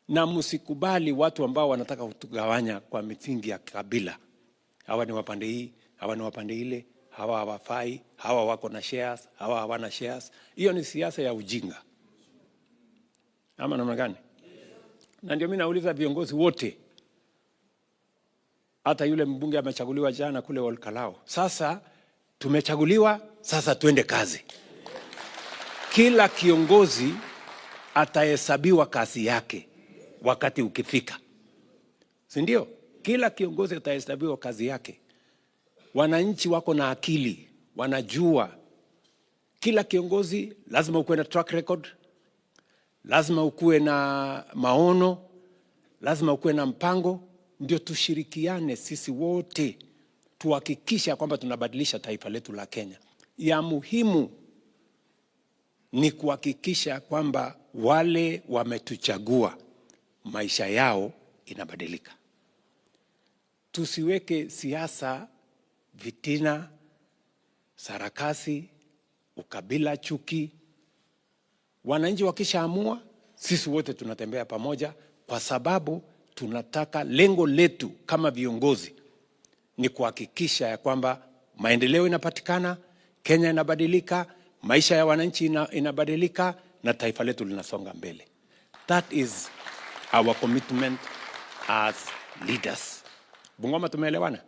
Na msikubali watu ambao wanataka kutugawanya kwa misingi ya kabila. Hawa ni wapande hii, hawa ni wapande ile, hawa hawafai, hawa wako na shares, hawa hawana shares. Hiyo ni siasa ya ujinga, ama namna gani? Na ndio mimi nauliza viongozi wote, hata yule mbunge amechaguliwa jana kule Olkalou. Sasa tumechaguliwa, sasa tuende kazi. Kila kiongozi atahesabiwa kazi yake wakati ukifika, si ndio? Kila kiongozi atahesabiwa kazi yake. Wananchi wako na akili, wanajua kila kiongozi lazima ukuwe na track record, lazima ukuwe na maono, lazima ukuwe na mpango, ndio tushirikiane sisi wote tuhakikisha kwamba tunabadilisha taifa letu la Kenya. Ya muhimu ni kuhakikisha kwamba wale wametuchagua maisha yao inabadilika. Tusiweke siasa, fitina, sarakasi, ukabila, chuki. Wananchi wakishaamua, sisi wote tunatembea pamoja, kwa sababu tunataka, lengo letu kama viongozi ni kuhakikisha ya kwamba maendeleo inapatikana, Kenya inabadilika, maisha ya wananchi inabadilika na taifa letu linasonga mbele. That is our commitment as leaders. Bungoma, tumeelewana?